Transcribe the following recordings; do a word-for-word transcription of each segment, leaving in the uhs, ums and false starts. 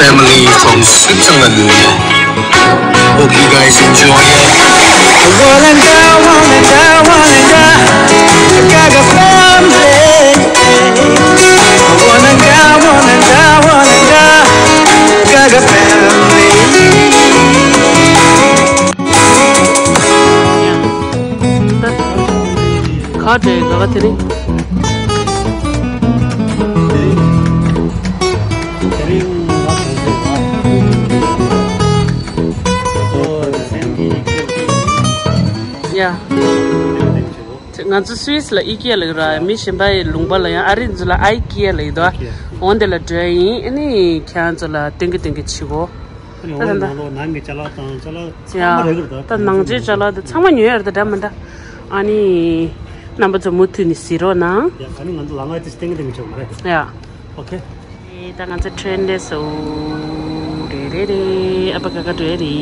Family from Switzerland. Hope you guys enjoy it. Wanna go, wanna go, wanna go. I got a family. I wanna go, wanna go, wanna go. Got a family. ཁ་བྲལ་ག་ག་དེ་རིང་། ཡ། ང་ཚོ་སུད་སི་ལ་ཨི་ཀི་ཡ་ལ་ཡོད་ར། མི་གཞན་པ་ཡི་ལུང་པ་ལ་ཡང་ཨ་རི་ཚོ་ལ་ཨའི་ཀི་ཡ་ལ་ཡོད་དོ། འོ་འདི་ལ་འགྲོ་ཡིན། ཨ་ནི་ཁྱེད་རང་ཚོ་ལ་སྟོན་གི་སྟོན་གི་བྱེད་གོ། ཨ་ནི་འོ་ད་ནང་ལོགས་ནང་གི་ཅ་ལག་དང་ཅ་ལག་ཚང་མ་རེད་གི་རེད་ད། ད་ནང་ཆེན་ཅ་ལག་དེ་ཚང་མ་ཉོས་ཡོད་རེད་ད། འདྲ་མི་འདྲ། ཨ་ནི་རྣམ་པ་ཚོ་མུ་མཐུད་ནས་གཟིགས་རོགས་གནང་། ཡ། ཨ་ནི་ང་ཚོ་ལ་ང་དེ་སྟེང་གི་སྟེང་གི་ཆོག་མ་རེད། ཡ། ཨོ་ཁེ། ཨེ། ད་ང་ཚོ་ཁྲེན་ལས་སོ། རེ་རེ་རེ། ཨ་པ་ཀ་ཀ་འགྲོ་ཡ་རེད།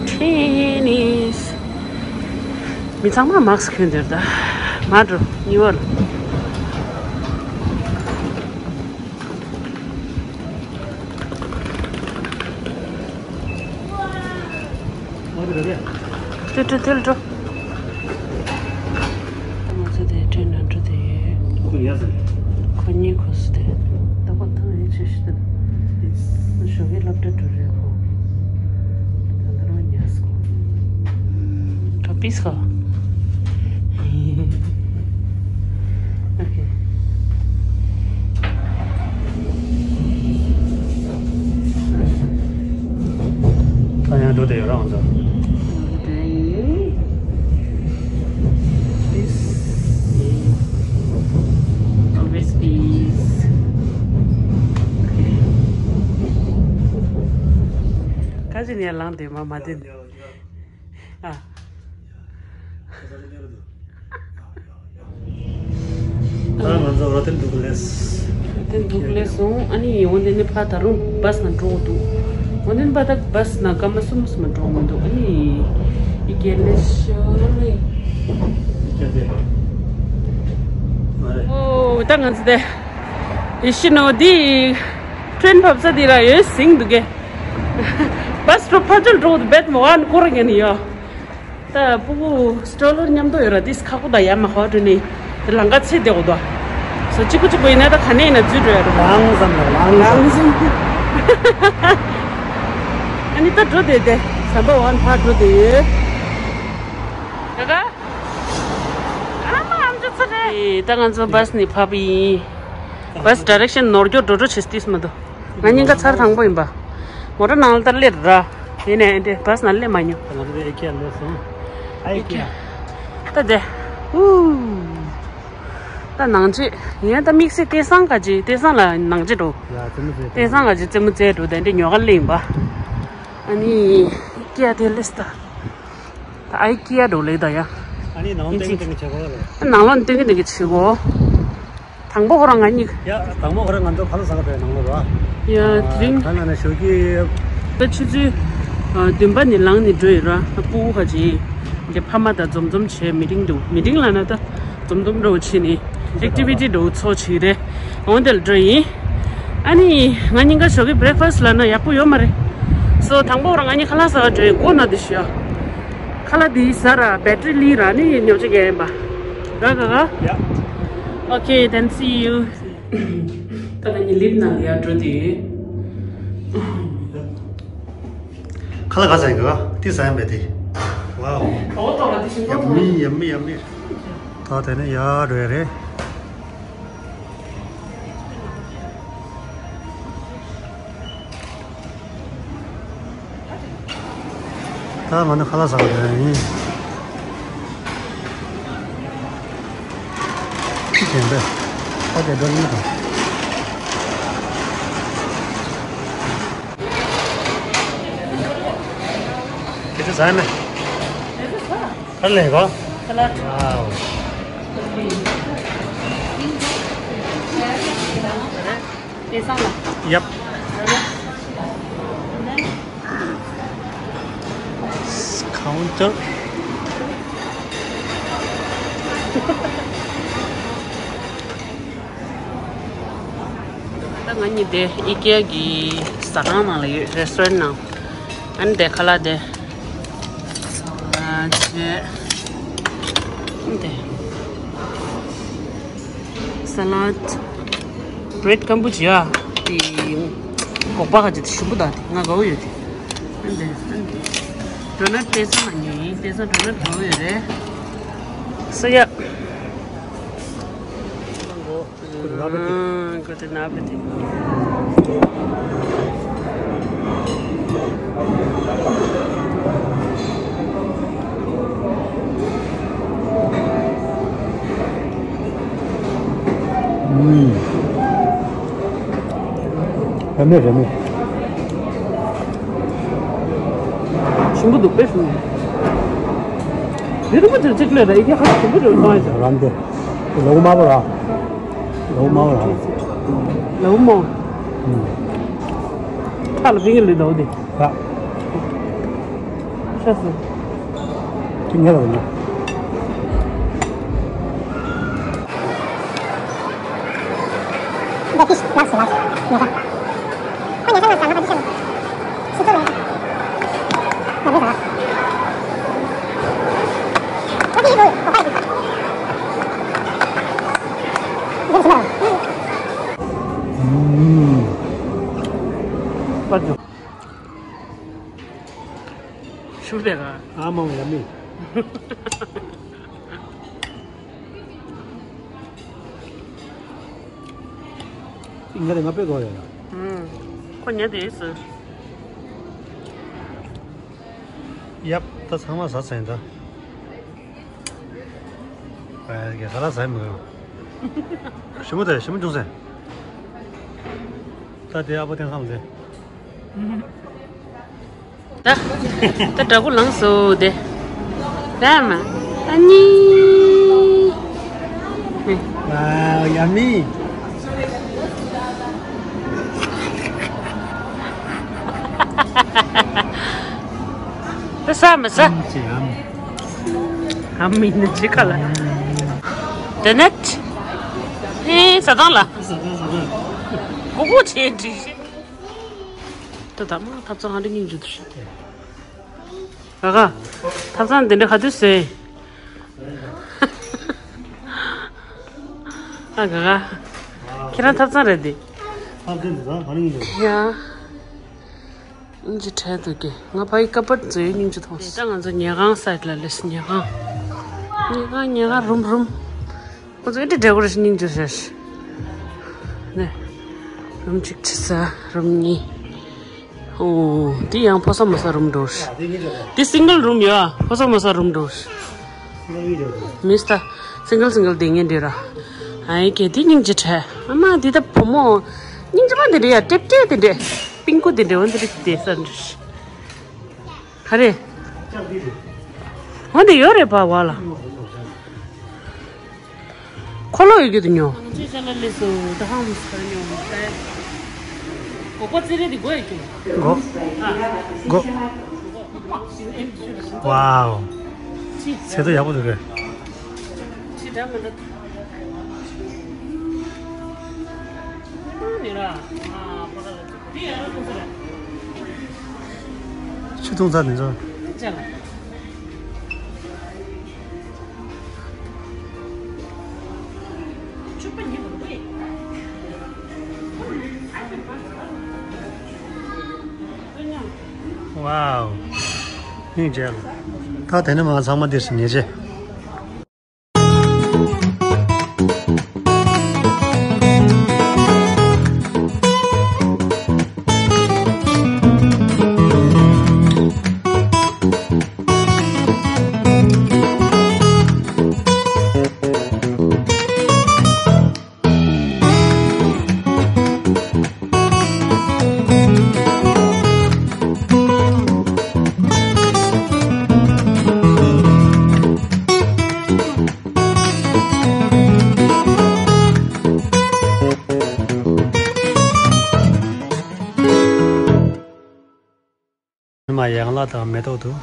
ཁྲེན་ནིས། མི་ཚང་མ་མཱག་སི་གྱོན་འདིར་ད། མ་འགྲོ་ཉི་བར། ཏུ་ཏུ་ཏུ་ཏུ། ང་ཚོ་དེ་ཁྲེན་ནང་འགྲོ་དེ་ཡོད། ཁོ་གཉིས་ཁོ་སུ་དེ། ད་ཁོ་ཐང་ཡིག་ཆེ་ཤི་དེ། ཞོགས་ཀའི་སློབ་གྲྭ་འགྲོ་རེད་ཁོ། ད་ད་རུང་ཉལ་སོང་། ད་པིས་ཁོ། ཨོ་ཁེ། ད་ཡང་འགྲོ་དེ་ཡོད་རང་ད། Always peace. ཁ་ཅིག་ནས་ལངས་དེ་མ་མ་དེ། ཨ། ད་ང་ཚོ་རོ་ཏན་ཌུག་ལེས། རོ་ཏན་ཌུག་ལེས་སོང་། ཨ་ནི་འོ་དེ་ནས་ཕར་ད་རུང་བཱས་ནང་འགྲོ་དགོས་འདུག་འོ་དེ་ནས་ཕར་ད་བཱས་ནང་སྐར་མ་གསུམ་གསུམ་འགྲོ་དགོས་འདུག་ཨ་ནི་ཨི་ཀེ་ལེ་ཤོ་ལེ། ཨོ། ད་ང་ཚོ་དེ་ཡེ་ཤི་ནོ་དེ་ཁྲེན་ཕབ་ས་དེ་ར་ཡོད་ཟིང་འདུག་གས། བཱས་འགྲོ་ཕར་ཚུར་འགྲོ་དགོས་འདུག་བེད་མ་བ་ནི་སྐོར་གན་ཡོད། ད་ཕྲུ་གུ་སི་ཊོ་ལར་མཉམ་དུ་ཡོད་ར། དེས་ཁག་པོ་ད་ཡ་མ་ཧོ་ཏུ་ནི་དེ་ལང་ཀ་ཚེ་བདེ་འོ་དོ། སོ་གཅིག་པུ་གཅིག་པུ་ཡིན་ན་ད་ག་ནས་ཡིན་ན་འཛུལ་འགྲོ་ཡ་རེད། ལང་ཙམ་རེད། ལང་ཙམ། ཨ་ནི་ད་འགྲོ་དེ་དེ་ཟམ་པ་ཝན་ཕར་འགྲོ་དེ་ཡོད། ད་ག་ཨ་མ་ཨམ་ཅོག་ཚ་རེད། ད་ང་ཚོ་བཱས་ནི་ཕབ་ཡིན། བཱས་ཌི་རེག་ཤན་ནོར་འགྱོ་འགྲོ་འགྲོ་བྱེད་དུས་མ་དོ། ང་གཉིས་ཀ་ཚར་དང་པོ་ཡིན་པ། མོ་ཊ་ནང་ལ་ད་སླེབས་ར། དེ་ནས་འདི་བཱས་ནང་སླེབས་མ་མྱོང་། ང་ཚོ་ཨེ་ཀི་ཡ་སླེབས་སོང་། ཨེ་ཀི་ཡ། ད་དེ། ཧུ། ད་ནང་ཆེ། ཡིན་ད་དམིགས་བསལ་ལྟས་བཟང་ག་ཅི། ལྟས་བཟང་ལ་ནང་ཆེ་འགྲོ། ཡ་རྩེད་མོ་རྩེ། ལྟས་བཟང་ག་ཅི་རྩེད་མོ་རྩེ་འགྲོ། དེ་འདྲ་ཉོ་ག་སླེབས་ཡིན་པ། ཨ་ནི་ཨེ་ཀི་ཡ་དེ་སླེབས་ད། ད་ཨེ་ཀི་ཡ་འགྲོ་ལེ་ད་ཡ། ཨ་ནི་ནང་ལོགས་སྟེང་གི་སྟེང་གི་བྱེད་དགོས་རེད། ནང་ལོགས་སྟེང་གི་སྟེང་གི་བྱེད་དགོས། དང་པོ་ཁོ་རང་ང་གཉིས། ཡ། དང་པོ་ཁོ་རང་ང་ཚོ་ཁ་ལག་ཟ་ག་འགྲོ་ཡ་ནང་ལོགས་ར། ཡ། དེ་རིང་། ད་ལ་ན་ཞོགས་ཀྱི། ད་ཆུ་ཚོད་བདུན་པ་ནས་ལངས་ནས་འགྲོ་ཡོད་ར། ཕྲུ་གུ་ཁ་ཅིག་འདི་ཕ་མ་དང་འཛོམས་འཛོམས་བྱས་མི་ཏིང་འདུག་མི་ཏིང་ལ་ན་ད་འཛོམས་འཛོམས་འགྲོ་བྱས་ནས་ཨེག་ཊི་བི་ཊི་འགྲོ་ཚོགས་བྱེད་རེད། འོང་དེ་ལ་འགྲོ་ཡིན། ཨ་ནི་ང་གཉིས་ཀ་ཞོགས་ཀྱི་བྷི་རེག་ཕ་སི་ལ་ན་ཡག་པོ་ཡོད་མ་རེད། སོ་དང་པོ་ཁོ་རང་ང་གཉིས་ཁ་ལག་ཟ་ག་འགྲོ་ཡིན། མགོ་ན་དེ་ཞུ་ཡ། ཁ་ལག་འདི་ཟ་ར་བེ་ཏྲི་ལི་ར་ནི་ཉོ་ཆ་གས་ཡིན་པ། ག་ག་ག། Yeah. Okay, then see you. ད་ང་གཉིས་ལིབ་ནང་ལ་ཡར་འགྲོ་དུས། ཁ་ལག་ག་ཟ་ཡིན་ག་ག་དེ་ཟ་ཡིན་པས་དེ། Wow. ཨོ་ཏོ་ལ་དེ་ཞིག་ཡ་མི་ཡ་མི་ཡ་མི། ད་དེ་ནས་ཡར་འགྲོ་ཡ་རེད། ད་ང་ནི་ཁ་ལག་ཟ་བ་ཡིན། ཅི་བྱེད་འདི། ཨོ་ཀེ་འགྲོ་ཡིན་དང་། ཁྱེད་ཚོ་ཟ་ཡ་མེད། ཁ་ལག་གོ། ཁ་ལག། Wow. Yep. Counter. ད་ ང་གཉིས་དེ་ཨི་ཀེ་ཡ་གི་ཟ་ཁང་ནང་ལ་ཡོད། རེ་སི་ཊོ་རན་ནང་། ཨ་ནི་དེ་ཁ་ལག་དེ། ཨ་ཆེ། དེ། ས་ལད། བྷི་རེད་སྐམ་པོ་ཅིག་ཡ། དེ། སྒོག་པ་ཁ་ཅིག་དེ་ཞིམ་པོ་དང་དེ་ང་དགའ་བོ་ཡོད་དེ། ཨ་ནི་དེ། ཨ་ནི་དེ། ཌོ་ནཊ་དེང་སང་མ་ཉོས་ཡིན། དེང་སང་ཌོ་ནཊ་དགའ་བོ་ཡོད་རེད། སོ་ཡ། ཨ། Good enough, Betty. ཨུམ། ར་མེ་ར་མེ། ཞིམ་པོ་འདུག་དཔེ་ཞིམ་པོ། འདི་རུ་མ་དེར་གཅིག་ལས་ར་ཡི་གེ་ཧ་ཞིམ་པོ་རེད་མ་ཡི་ཟེར། ར་མེ་དེ། ལའུ་དམར་པོ་ར། ལའུ་དམར་པོ་ར། ལའུ་མོ། ཨུམ། ཁ་ལ་བིང་ལི་ལའུ་དེ། ར། ཤ་སི། ཁྱི་ངེ་ལ་བ་ནི། ཞུ་བདེ་ག་ཨ་མང་ཡ་མི། ང་རེ་ང་པེ་གོ་ཡ། ཁོ་ཉལ་དེ་ཟེར། ཡབ། ད་ཚང་མ་ཟ་ཚར་ཡིན་ད། ཨེ། ག་ལ་ཟ་མི་དགོས། ཞིམ་པོ་དེ་ཞིམ་པོ་ཅུང་ཟད། ད་དེ་ཨ་ཕོ་བསྟན་བསམ་ལས། ད། ད་འདྲ་པོ་ལངས་སོ་དེ། ད་མ། ཨ་ནི། Wow, yummy. ད་ཟ་མི་ཟ། ཨམ་ཅི་ཨམ། ཨམ་མི་ནི་ཅི་ག་ལ། དེ་ནས། ཨེ་ཟ་དང་ལ། ཟ་དང་ཟ་དང་། གོ་གོ་ཆེ་འདྲི། ད་ད་མ་ཐབ་ཚང་ཧ་འདྲི་སྙིང་རྗེ་འདུག་ཤག་ཨ་ག་ཐབ་ཚང་འདི་འདྲ་ག་དུས་ཟེར། ཨ་ག་ག་ཁྱེད་རང་ཐབ་ཚང་རེད་དེ། ཐབ་ཚང་འདི་ཚང་ག་རེ་ཡིན་འདུག་ཡ། སྙིང་རྗེ་བྲལ་འདུག་གི་ང་ཕ་ཡི་ཀ་པར་བཟོས་ཡོད་སྙིང་རྗེ་མཐོང་སོང་། ད་ང་ཚོ་ཉལ་ཁང་སའིཌ་ལ་སླེབས་སོང་། ཉལ་ཁང་། ཉལ་ཁང་ཉལ་ཁང་རུམ་རུམ། ཁོ་ཚོ་ཨེ་འདྲ་འདྲ་པོ་རེད་ཤག་སྙིང་རྗེ་ཤག་ནས། རུམ་གཅིག་ཆི་ས་རུམ་གཉིས། ཨོ། འདི་ཡང་ཕོ་གསར་མོ་གསར་རུམ་འགྲོ་ཤག་འདི་སིང་གལ་རུམ་ཡོད། ཕོ་གསར་མོ་གསར་རུམ་འགྲོ་ཤག་མི་སྟ། སིང་གལ་སིང་གལ་བསྡད་མཁན་འདི་ར། ཨ་ཡེ་གེ་འདི་སྙིང་རྗེ་བྲལ། ཨ་མ་འདི་ད་བུ་མོ། སྙིང་རྗེ་མ་འདི་འདྲ་ཡ་ཀྲེབ་ཀྲེ་འདི་འདྲ། པིང་ཀུ་འདི་འདྲ་འོ་འདི་རིགས་དེ་ས་འདྲ། ག་རེ། འོ་འདི་ཡོད་རེད་པ་བ་ལ། འཁོར་ལོ་ཡོད་རྒྱུ་དེ་ཉོ། ང་ཚོས་ཅ་ལག་སླེབས་སོང་། ད་ཧང་མི་སི་ཁར་ཉོ་མི་ཁར། སྒོག་པ་རྩེ་རེ་དེ་སྒོ་ཡོད་རྒྱུ། སྒོ། ཨ། སྒོ། ཝའོ། ཚེ་ཐོ་ཡག་པོ་འདུག་གས། ཁྱི་འདྲ་མི་འདུག་ཁྱི་འདྲ་མི་ར། ཨ། ཕ་ག་ལ་འདི་ཡ་ར་ཐུག་ས་རེད། ཆུ་འཐུང་ས་དེ་ཚོ། ཅ་ལག་ཝའོ། སྙིང་རྗེ། ད་དེ་ནས་མར་ཚང་མ་འདིར་ཉལ་བྱེད། མ་ཡན་ལག་དང་མེ་ཏོག་འདུག་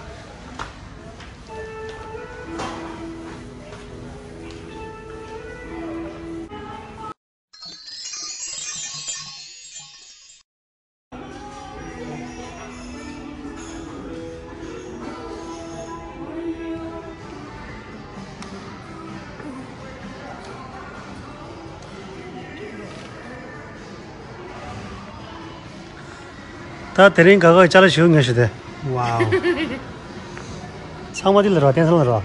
ད་དེ་རིང་ག་ག་ཅ་ལག་ཞིག་ཉོ་ཤོག་དེ། Wow. ཚང་མ་དེ་ལ་རོ། བསྟན་སང་ལ་རོ།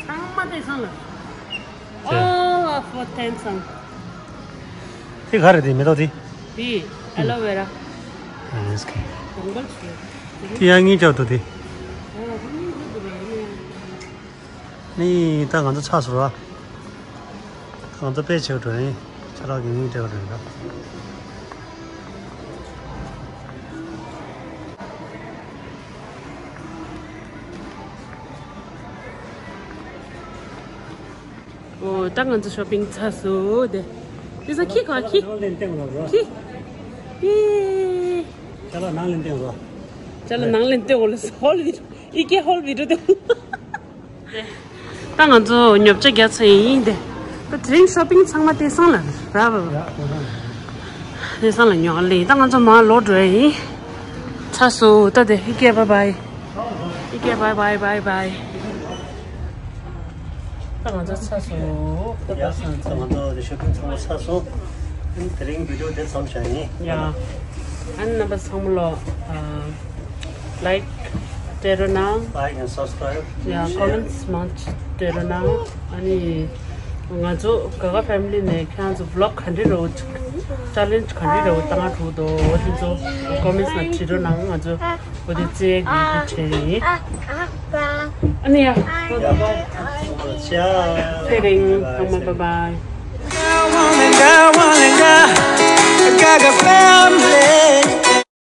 ཚང་མ་དེ་སང་ལ། All of བསྟན་སང་། དེ་ག་རེད་དེ་མེ་ཏོག་དེ། དེ་ཨ་ལོ་ཝེ་ར། ཨ་ལེ་སྐེ། དང་པོ་ཚོ། དེ་ཡང་ངའི་ཅག་ཏུ་དེ། ནི་ད་ང་ཚོ་ཚར་སོང་ར། ད་ང་ཚོ་དཔེ་བྱེད་འགྲོ་ཡིན། ཆ་ལག་གི་ངའི་སྤྲད་པ་རེད་ར། ཨོ། ད་ང་ཚོ་ཤོ་པིང་ཚར་སོང་དེ། དེ་ས་ཁྱི་ག་ཁྱི། ནང་ལེན་ཏེང་ལ་རོ། ཁྱི། ཨེ། ཅ་ལག་ནང་ལེན་ཏེང་རོ། ཅ་ལག་ནང་ལེན་ཏེང་འོ་ལ་ཧོལ་བི་ཨི་ཀེ་ཧོལ་བི་རུ་དེ། ད་ང་ཚོ་ཉོ་ཆ་རྒྱག་ཚར་ཡིན་དེ། ད་དེ་རིང་ཤོ་པིང་ཚང་མ་དེ་སང་ལ་ར་བ། དེ་སང་ལ་ཉོ་ལེ། ད་ང་ཚོ་མ་ལོག་འགྲོ་ཡིན། ཚར་སོང་ད་དེ། ཨི་ཀེ་བའི་བའི། ཨི་ཀེ་བའི་བའི་བའི་བའི། ད་ང་ཚོ་ཚར་སོང་། ད་ཡ། ད་ང་ཚོ་དེ་ཤོ་པིང་ཚང་མ་ཚར་སོང་། ཨ་ནི་དེ་རིང་བི་ཌི་ཡོ་དེ་མཚམས་བཞག་ཡིན། ཡ། ཨ་ནི་རྣམ་པ་ཚང་མ་ལོ། ཨ། ལའིཀ་སྤྲད་རོགས་གནང་། Like and subscribe. ཡ། ཀོ་མེན་ཊི་མང་ཆེ་སྤྲད་རོགས་གནང་། ཨ་ནི་ང་ཚོ་ག་ག་ཕེ་མི་ལི་ནས་ཁྱེད་རང་ཚོ་བི་ལོག་ག་འདྲ་རེད། ཅེ་ལེན་ཇི་ག་འདྲ་རེད་བཏང་འགྲོ་འདུག་དེ་ཚོ་ཀོ་མེན་ཊི་ནང་བྲིས་རོགས་གནང་། ང་ཚོ་འོ་དེ་རྩེ་གི་བྲིས་ཡིན། ཨ་ནི་ཡ། དེ་རིང་ཚང་མ་བའི་བའི། Gaga family.